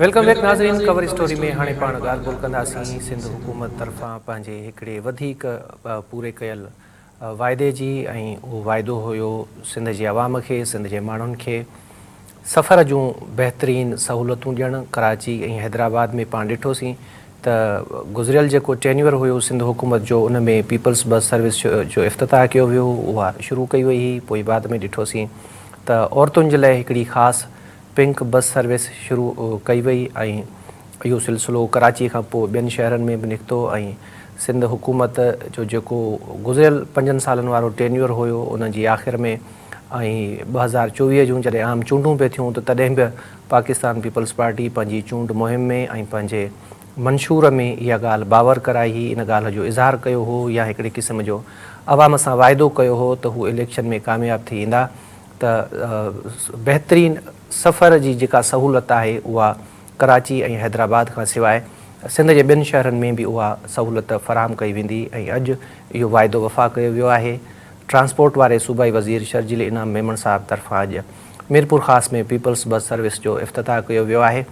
Welcome back ناظرين cover story ۾ هاڻي پاڻ ڳالهه ٻولهه ڪنداسين سنڌ حڪومت طرفان پنهنجي هڪڙي وڌيڪ پوري ڪيل واعدي جي ۽ اهو واعدو هيو سنڌ جي عوام کي سنڌ جي ماڻهن کي سفر جون بهترين سهولتون ڏيڻ ڪراچي ۽ حيدرآباد ۾ پاڻ ڏٺوسين ته گذريل جيڪو ٽينيور هيو سنڌ حڪومت جو ان ۾ پيپلز بس سروس جو افتتاح ڪيو ويو اها شروع ڪئي وئي هئي پوء بعد ۾ ڏٺوسين ته عورتن جي لاء هڪڙي خاص پنڪ بس سروس شروع ڪئي وئي ۽ اهو سلسلو ڪراچي کان پوء ٻين شهرن ۾ به نڪتو ۽ سنڌ حڪومت جو جيڪو گذريل پنجن سالن وارو ٽينيور هيو ان جي آخر ۾ ۽ 2024 جون جڏهن عام چونڊون پئي ٿيون ته تڏهن به پاڪستان پيپلز پارٽي پنهنجي چونڊ مهم ۾ ۽ پنهنجي منشور ۾ اها ڳالهه باور ڪرائي هئي ان ڳالهه جو اظهار ڪيو هو يا هڪڙي قسم جو عوام سان واعدو ڪيو هو ته هو اليڪشن ۾ ڪامياب ٿي ايندا ته بهترين سفر جي جيڪا سهولت آهي اها ڪراچي ۽ حيدرآباد کان سواء سنڌ جي ٻين شهرن ۾ به اها سهولت فراهم ڪئي ويندي ۽ اڄ اهو واعدو وفا ڪيو ويو آهي. ٽرانسپورٽ واري صوبائي وزير شرجيل انعام ميمڻ صاحب طرفان اڄ ميرپورخاص ۾ پيپلز بس سروس جو افتتاح ڪيو ويو آهي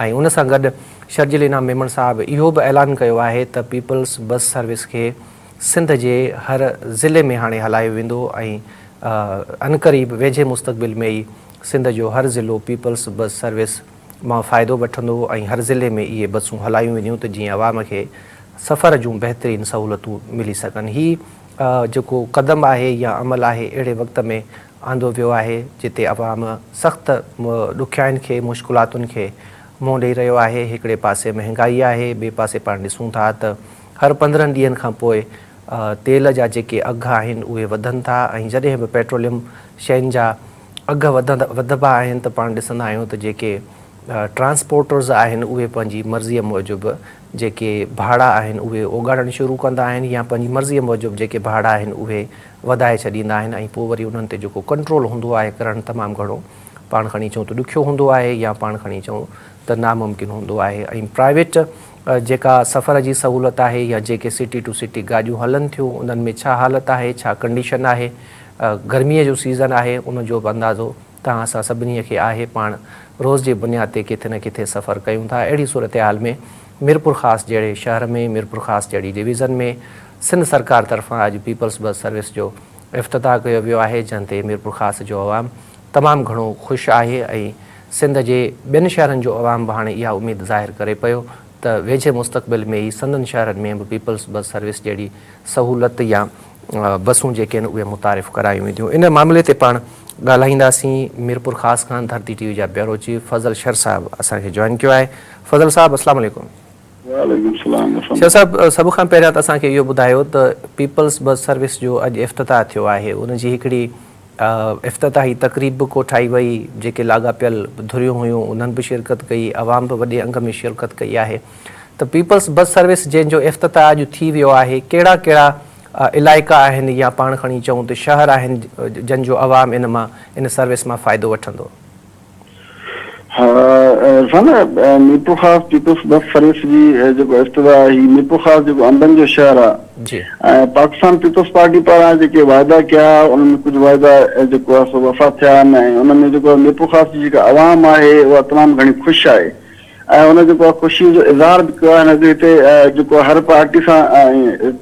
۽ ان سان گڏ شرجيل انعام ميمڻ صاحب اهو به اعلان ڪيو آهي ته پيپلز بس سروس کي سنڌ جي هر ضلعي ۾ هاڻي هلايو ويندو ۽ عنقريب ويجهي مستقبل ۾ ئي سنڌ جو هر ضلعو پيپلز بس سروس مان فائدو وٺندو ۽ هر ضلعي ۾ اهي بسون هلايون وينديون ته جيئن عوام کي سفر جون بهترين سهولتون ملي سگهن. هي جيڪو قدم آهي يا عمل آهي اهڙي وقت ۾ آندو ويو آهي جتي عوام سخت ڏکيائين کي مشڪلاتن کي منهن ڏئي رهيو آهي هڪڙي پاسي مهنگائي آهي ٻئي پاسي پاڻ ڏسون ٿا ته هر 15 ڏينهن کان پوء تيل جا جيڪي اگهه آهن اهي وڌن ٿا ۽ جڏهن به پيٽروليم شين جا اگهه وڌبا آهن ته پاڻ ڏسندا آهيون ته جيڪي ٽرانسپورٽرز آهن اهي پنهنجي مرضيء موجب جيڪي ڀاڙا آهن اهي اوڳاڙڻ شروع ڪندا آهن يا پنهنجي مرضيء موجب جيڪي ڀاڙا آهن اهي وڌائي ڇڏيندا آهن ۽ پوء وري انهن تي جيڪو ڪنٽرول هوندو آهي ڪرڻ تمام گهڻو پاڻ کڻي چئون ته ڏکيو هوندو آهي يا پاڻ کڻي چئون ته ناممڪن هوندو آهي ۽ پرائيويٽ جيڪا سفر جي سهولت آهي يا جيڪي سٽي ٽو سٽي گاڏيون هلن ٿيون انهن ۾ ڇا حالت آهي ڇا ڪنڊيشن آهي گرميء جو سيزن آهي ان جو به اندازو توهان اسان سڀني کي آهي پاڻ روز جي بنياد تي ڪٿي نه ڪٿي سفر ڪيون ٿا اهڙي صورتحال ۾ ميرپورخاص جهڙي شهر ۾ ميرپورخاص جهڙي ڊويزن ۾ سنڌ سرڪار طرفان اڄ پيپلز بس سروس جو افتتاح ڪيو ويو آهي جنهن تي ميرپورخاص جو عوام تمام گهڻو خوش آهي ۽ سنڌ جي ٻين شهرن جو عوام به هاڻي اها اميد ظاهر ڪري پيو ته ويجهي مستقبل ۾ ئي سندن شهرن ۾ به پيپلز بس سروس جهڙي سهولت يا بسون جيڪي آهن اهي متعارف ڪرايون وينديون. ان معاملي تي پاڻ ڳالهائينداسين ميرپورخاص کان ڌرتي ٽي وي جا بيورو چيف فضل شر صاحب اسان کي جوائن ڪيو آهي. فضل صاحب اسلام عليڪم. وعليڪم السلام ورحمة شر صاحب سڀ کان پهريان ته اسان کي اهو ٻڌايو ته پيپلز بس سروس جو اڄ افتتاح ٿيو آهي ان جي هڪڙي افتتاحي تقريب به ڪوٺائي وئي، جيڪي لاڳاپيل ڌريون هيون انهن به شرڪت ڪئي، عوام به وڏي انگ ۾ شرڪت ڪئي آهي ته پيپلز بس سروس جنهن جو افتتاح اڄ ٿي ويو آهي ڪهڙا ڪهڙا علائقا آهن يا پاڻ کڻي چئون ته شهر آهن جن جو عوام ان مان ان سروس مان فائدو وٺندو. ها Irfan Mirpurkhas peoples bus service جي جيڪو افتتاح هي ميرپورخاص جيڪو انبن جو شهر آ ۽ پاڪستان پيپلز پارٽي پاران جيڪي واعدا ڪيا انهن ۾ ڪجهه واعدا جيڪو آ سو وفا ٿيا آهن ۽ ان ۾ جيڪو ميرپورخاص جي جيڪا عوام آهي اها تمام گهڻي خوش آهي ۽ ان جيڪو آ خوشي جو اظهار به ڪيو آهي هن هتي جيڪو هر پارٽي سان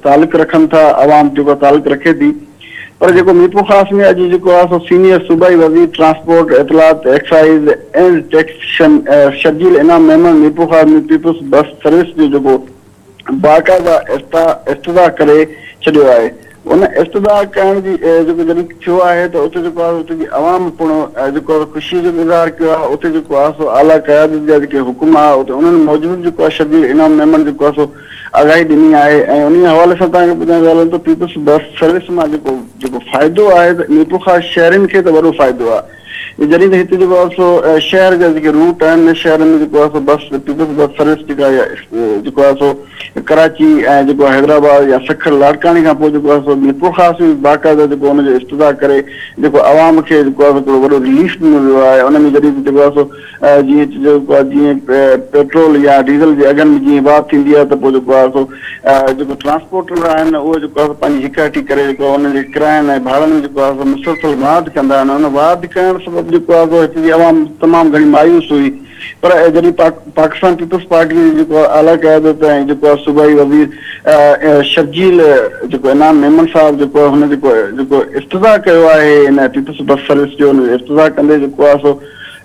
تعلق رکن ٿا عوام جيڪو تعلق رکي ٿي پر جيڪو ميرپورخاص ۾ اڄ جيڪو آهي سو سينيئر صوبائي وزير ٽرانسپورٽ، اطلاعات، excise and taxation Sharjeel Inam Memon Mirpurkhas ۾ peoples bus service جو جيڪو باقاعده افتتاح ڪري ڇڏيو آهي ان افتتاح ڪرڻ جي جيڪو جڏهن ٿيو آهي ته اتي جيڪو آهي اتي جي عوام پڻ جيڪو آهي خوشي جو به اظهار ڪيو آهي اتي جيڪو آهي سو اعليٰ قيادت جا جيڪي حڪم آهي اتي انهن موجب جيڪو آهي شرجيل انعام ميمڻ جيڪو آهي سو آگاهي ڏني آهي ۽ انهي حوالي سان توهان کي ٻڌائڻ ٿو هلان ته پيپلز بس سروس مان جيڪو جيڪو فائدو آهي ته ميرپورخاص شهرين کي ته وڏو فائدو آهي جڏهن ته هتي جيڪو آهي سو شهر جا جيڪي روٽ آهن شهر ۾ جيڪو آهي سو بس پيپلز بس سروس جيڪا جيڪو آهي سو ڪراچي ۽ جيڪو حيدرآباد يا سکر لاڙڪاڻي کان پوء جيڪو آهي سو ميرپورخاص ۾ باقاعده جيڪو ان جو افتتاح ڪري جيڪو عوام کي جيڪو آهي سو هڪڙو وڏو رليف ڏنو ويو آهي ان ۾ جڏهن ته جيڪو آهي سو جيئن جيڪو آهي جيئن پيٽرول يا ڊيزل جي اگهن ۾ جيئن واڌ ٿيندي آهي ته پوء جيڪو آهي سو جيڪو ٽرانسپورٽر آهن اهي جيڪو آهي سو پنهنجي هڪ هٽي ڪري جيڪو آهي انهن جي ڪراين ۽ ڀاڙن ۾ جيڪو آهي سو مسلسل واڌ ڪندا آهن ان واڌ ڪرڻ سبب جيڪو آهي سو هتي جي عوام تمام گهڻي مايوس هئي. پر جڏهن پاڪستان پيپلز پارٽي جي جيڪو اعليٰ قيادت ۽ جيڪو آهي صوبائي وزير شرجيل جيڪو انعام ميمڻ صاحب جيڪو آهي هن جيڪو جيڪو افتتاح ڪيو آهي ان پيپلز بس سروس جو ان افتتاح ڪندي جيڪو آهي سو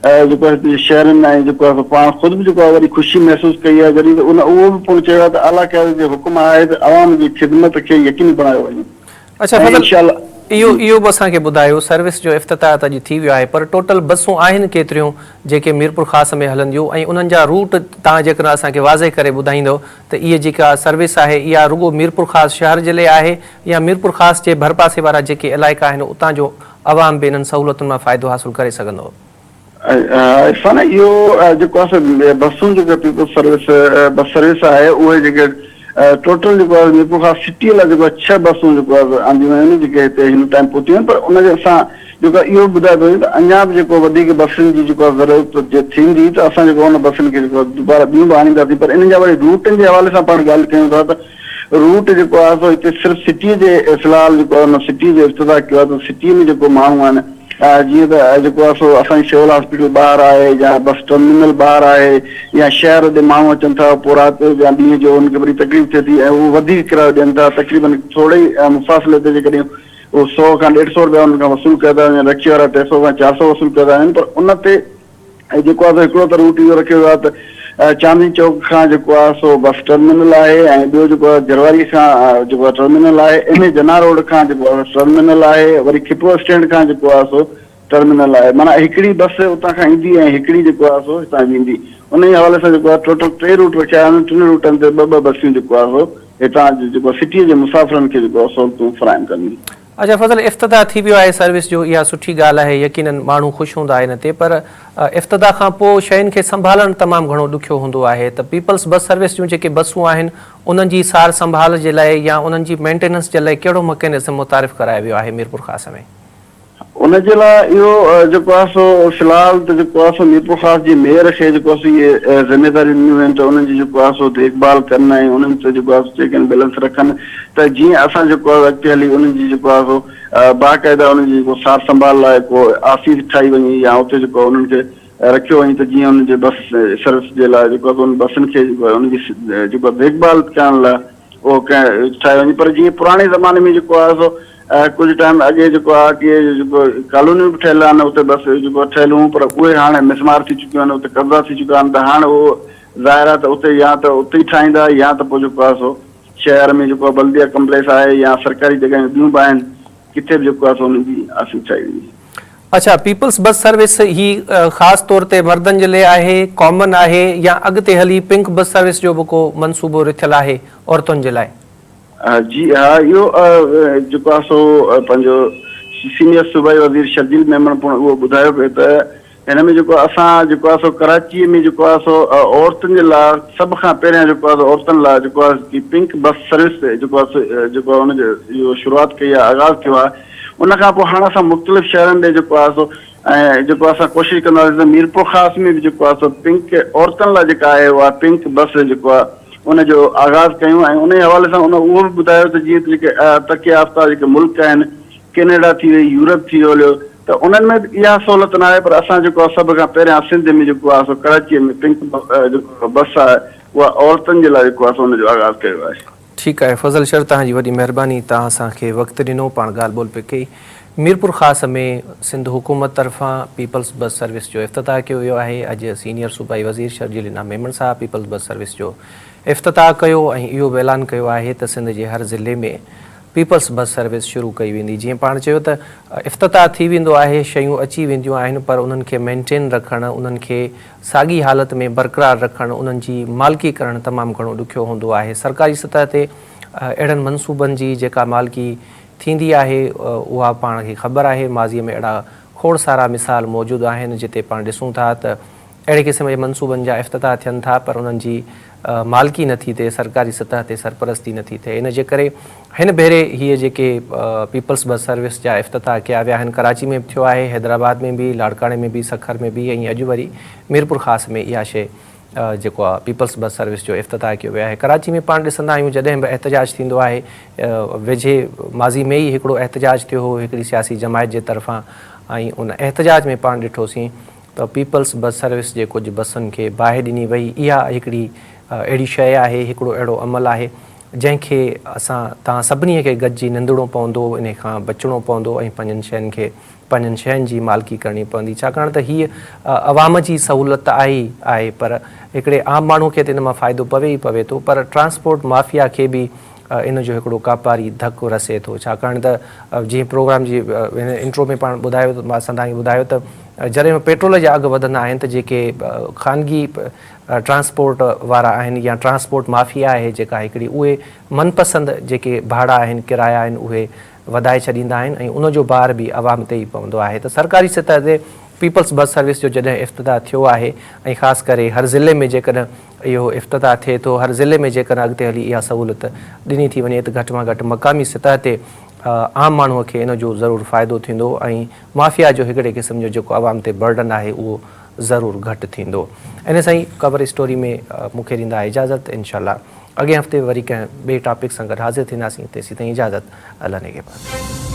جيڪو آهي هتي جي شهرين ۽ جيڪو آهي سو پاڻ خود به جيڪو آهي وڏي خوشي محسوس ڪئي آهي جڏهن ته ان اهو به پڻ چيو آهي ته اعليٰ قيادت جو حڪم آهي ته عوام جي خدمت کي يقيني بڻايو وڃي. اڇا ۽ فضل انشاء الله اهو جي. اهو به اسان کي ٻڌايو سروس جو افتتاح ته اڄ ٿي ويو آهي پر ٽوٽل بسون آهن ڪيتريون جيڪي ميرپورخاص ۾ هلنديون ۽ انهن جا روٽ توهان جيڪڏهن اسان کي واضح ڪري ٻڌائيندو ته اهي جيڪا سروس آهي اها رڳو ميرپورخاص شهر جي لئي آهي يا ميرپورخاص جي ڀرپاسي وارا جيڪي علائقا آهن اتان جو عوام به انهن سهولتن مان فائدو حاصل ڪري سگهندو. عرفان اهو جيڪو آهي سو بسون جيڪا پيپلز سروس بس سروس آهي اهي جيڪي ٽوٽل جيڪو آهي ميرپورخاص سٽي لاء جيڪو آهي ڇهه بسون جيڪو آهي آنديون ويون آهن جيڪي هتي هن ٽائيم پهتيون آهن پر ان جي سان جيڪو آهي اهو به ٻڌايو پيو وڃي ته اڃا به جيڪو وڌيڪ بسن جي جيڪو آهي ضرورت جي ٿيندي ته اسان جيڪو ان بسن کي جيڪو آهي دوباره ٻيون به آڻينداسين پر انهن جا وري روٽن جي حوالي سان پاڻ ڳالهه ڪيون ٿا ته روٽ جيڪو آهي سو هتي صرف سٽي جي في الحال جيڪو آهي ان سٽي جو افتتاح ڪيو آهي ته سٽي ۾ جيڪو ماڻهو آهن جيئن ته جيڪو آهي سو اسان جي سول هاسپيٽل ٻاهر آهي يا بس ٽرمينل ٻاهر آهي يا شهر ڏي ماڻهو اچن ٿا پوء رات يا ڏينهن جو انهن کي وڏي تڪليف ٿئي ٿي ۽ هو وڌيڪ ڪرايو ڏين ٿا تقريبن ٿوري ئي مفاصلي تي جيڪڏهن اهو سئو کان ڏيڍ سئو رپيا انهن کان وصول ڪيا ٿا وڃن رڪشي وارا ٽي سئو کان چار سئو وصول ڪيا ٿا وڃن پر ان تي ۽ جيڪو آهي سو هڪڙو ته روٽ اهو رکيو ويو آهي ته چاندني چوڪ کان جيڪو آهي سو بس ٽرمينل آهي ۽ ٻيو جيڪو آهي جرواري کان جيڪو آهي ٽرمينل آهي ايم اي جناح روڊ کان جيڪو آهي ٽرمينل آهي وري کپرو اسٽينڊ کان جيڪو آهي سو ٽرمينل آهي معنيٰ هڪڙي بس اتان کان ايندي ۽ هڪڙي جيڪو آهي سو هتان ويندي انهي حوالي سان جيڪو آهي ٽوٽل ٽي روٽ رکيا آهن ٽن روٽن تي ٻه ٻه بسيون جيڪو آهي سو هتان جيڪو سٽي جي مسافرن کي جيڪو آهي سهولتون فراهم ڪنديون. اچا فضل افتتاح ٿي ويو آهي سروس جو اها سٺي ڳالهه آهي يقينن ماڻهو خوش هوندا ان تي پر افتتاح کان پوء شين کي سنڀالڻ تمام گهڻو ڏکيو هوندو آهي ته پيپلز بس سروس جون جيڪي بسون آهن انهن جي سار سنڀال جي لاء يا انهن جي مينٽيننس جي لاء ڪهڙو مڪينزم متعارف ڪرايو ويو آهي ميرپورخاص ۾؟ ان جي لاء اهو جيڪو آهي سو في الحال ته جيڪو آهي سو ميرپورخاص جي ميئر کي جيڪو آهي سو اهي ذميواريون ڏنيون ويون آهن ته انهن جي جيڪو آهي سو ديک ڀال ڪن ۽ انهن تي جيڪو آهي سو چيڪ اينڊ بيلنس رکن ته جيئن اسان جيڪو آهي اڳتي هلي انهن جي جيڪو آهي سو باقاعده انهن جي جيڪو سار سنڀال لاء ڪو آفيس ٺاهي وڃي يا اتي جيڪو آهي انهن کي رکيو وڃي ته جيئن انهن جي بس سروس جي لاء جيڪو آهي سو انهن بسن کي جيڪو آهي انهن جي جيڪو آهي ديک ڀال ڪرڻ لاء اهو ڪنهن ٺاهيو وڃي پر جيئن پراڻي زماني ۾ جيڪو آهي سو ڪجهه ٽائيم اڳي جيڪو آهي ڪي جيڪو ڪالونيون به ٺهيل آهن اتي بس جيڪو ٺهيل هيون پر اهي هاڻي مسمار ٿي چڪيون آهن اتي قبضا ٿي چڪا آهن ته هاڻ اهو ظاهر آهي ته اتي يا ته اتي ئي ٺاهيندا يا ته پوء جيڪو آهي سو شهر ۾ جيڪو بلديه ڪمپليڪس آهي يا سرڪاري جڳهيون ٻيون به آهن ڪٿي به جيڪو آهي سو انهن جي آفيس ٺاهي ويندي. اڇا پيپلز بس سروس هي خاص طور تي مردن جي لئي آهي، ڪامن آهي يا اڳتي هلي پنڪ بس سروس جو به ڪو منصوبو رٿيل آهي عورتن جي لاء؟ جي ها اهو جيڪو آهي سو پنهنجو سينيئر صوبائي وزير شرجيل ميمڻ پڻ اهو ٻڌايو پيو ته هن ۾ جيڪو اسان جيڪو آهي سو ڪراچيء ۾ جيڪو آهي سو عورتن جي لاء سڀ کان پهريان جيڪو آهي سو عورتن لاء جيڪو آهي هي پنڪ بس سروس جيڪو آهي سو جيڪو آهي ان جو اهو شروعات ڪئي آهي آغاز ٿيو آهي ان کان پوء هاڻ اسان مختلف شهرن ڏي جيڪو آهي سو ۽ جيڪو اسان ڪوشش ڪنداسين ته ميرپورخاص ۾ به جيڪو آهي سو پنڪ عورتن لاء جيڪا آهي اها پنڪ بس جيڪو آهي ان جو آغاز ڪيون ۽ ان حوالي سان ان اهو به ٻڌايو ته جيئن ته جيڪي ترقي يافته جيڪي ملڪ آهن ڪينيڊا ٿي وئي يورپ ٿي ويو هليو ته انهن ۾ به اها سهولت ناهي پر اسان جيڪو آهي سڀ کان پهريان سنڌ ۾ جيڪو آهي سو ڪراچيء ۾ پنڪ جيڪو بس آهي اها عورتن جي لاء جيڪو آهي سو ان جو آغاز ڪيو آهي. ٺيڪ آهي فضل شر توهان جي وڏي مهرباني توهان اسان کي وقت ڏنو پاڻ ڳالهه ٻولهه پئي ڪئي ميرپورخاص ۾ سنڌ حڪومت طرفان پيپلز بس سروس جو افتتاح ڪيو ويو آهي اڄ سينيئر صوبائي وزير شرجيل انعام ميمڻ صاحب پيپلز بس سروس جو افتتاح ڪيو ۽ اهو به اعلان ڪيو آهي ته سنڌ جي هر ضلعي ۾ پيپلز بس سروس شروع ڪئي ويندي جيئن پاڻ چيو ته افتتاح ٿي ويندو آهي شيون اچي وينديون آهن پر انهن کي مينٽين رکڻ انهن کي ساڳي حالت ۾ برقرار رکڻ انهن جي مالڪي ڪرڻ تمام گهڻو ڏکيو هوندو آهي سرڪاري سطح تي اهڙن منصوبن جي جيڪا مالڪي ٿيندي آهي اها پاڻ کي خبر آهي ماضي ۾ اهڙا کوڙ سارا مثال موجود آهن جتي پاڻ ڏسون ٿا ته اهڙي قسم جي منصوبن جا افتتاح ٿين ٿا پر انهن جي مالڪي نه ٿي ٿئي، سرڪاري سطح تي سرپرستي نه ٿي ٿئي. ان جي ڪري هن ڀيري هيء جيڪي پيپلز بس سروس جا افتتاح ڪيا ويا آهن، ڪراچي ۾ به ٿيو آهي، حيدرآباد ۾ به، لاڙڪاڻي ۾ به، سکر ۾ به ۽ اڄ وري ميرپورخاص ۾ اها شيء جيڪو آهي پيپلز بس سروس جو افتتاح ڪيو ويو آهي. ڪراچي ۾ پاڻ ڏسندا آهيون جڏهن به احتجاج ٿيندو آهي، ويجهي ماضي ۾ ئي هڪڙو احتجاج ٿيو هو هڪڙي سياسي جماعت جي طرفان ۽ ان احتجاج ۾ پاڻ ڏٺوسين ته پيپلز بس سروس جي ڪجهه بسن کي باهه ڏني وئي اها هڪڙي اهڙي شيء آهي هڪڙو اهڙو عمل آهي جنهن کي اسان توهان سڀني کي گڏجي نندڻو پوندو انهي کان بچڻو پوندو ۽ پنهنجن شين کي پنهنجن شين جي مالڪي ڪرڻي پوندي ڇاڪاڻ ته هيء عوام جي سهولت ته آهي ئي آهي پر هڪڙي عام ماڻهو کي ته ان مان فائدو پوي ئي پوي ٿو پر ٽرانسپورٽ مافيا کي به ان جو هڪڙو ڪاپاري ڌڪ رسي ٿو ڇاڪاڻ ته جيئن پروگرام جي انٽرو ۾ پاڻ ٻڌايو ته اسان توهان کي ٻڌايو ته جڏهن پيٽرول جا اگهه وڌندا آهن ته جيڪي خانگي ٽرانسپورٽ وارا آهن يا ٽرانسپورٽ مافيا آهي جيڪا هڪڙي اهي من پسند جيڪي ڀاڙا آهن ڪرايا آهن اهي وڌائي ڇڏيندا آهن ۽ ان جو بار به عوام تي ئي پوندو آهي ته سرڪاري سطح تي پيپلز بس سروس جو جڏهن افتتاح ٿيو آهي ۽ خاص ڪري هر ضلعي ۾ جيڪڏهن اهو افتتاح ٿئي ٿو هر ضلعي ۾ جيڪڏهن اڳتي هلي اها سهولت ڏني ٿي وڃي ته گهٽ مان گهٽ مقامي سطح تي عام ماڻهو کي ان جو ضرور فائدو ٿيندو ۽ مافيا جو هڪڙي قسم جو جيڪو عوام تي برڊن آهي اهو ضرور گهٽ ٿيندو. ان سان ئي ڪور اسٽوري ۾ مون کي ڏيندا اجازت انشاء الله اڳئين هفتي وري ڪنهن ٻئي ٽاپڪ سان گڏ حاضر ٿينداسين تيسين تائين اجازت الله نگهبان.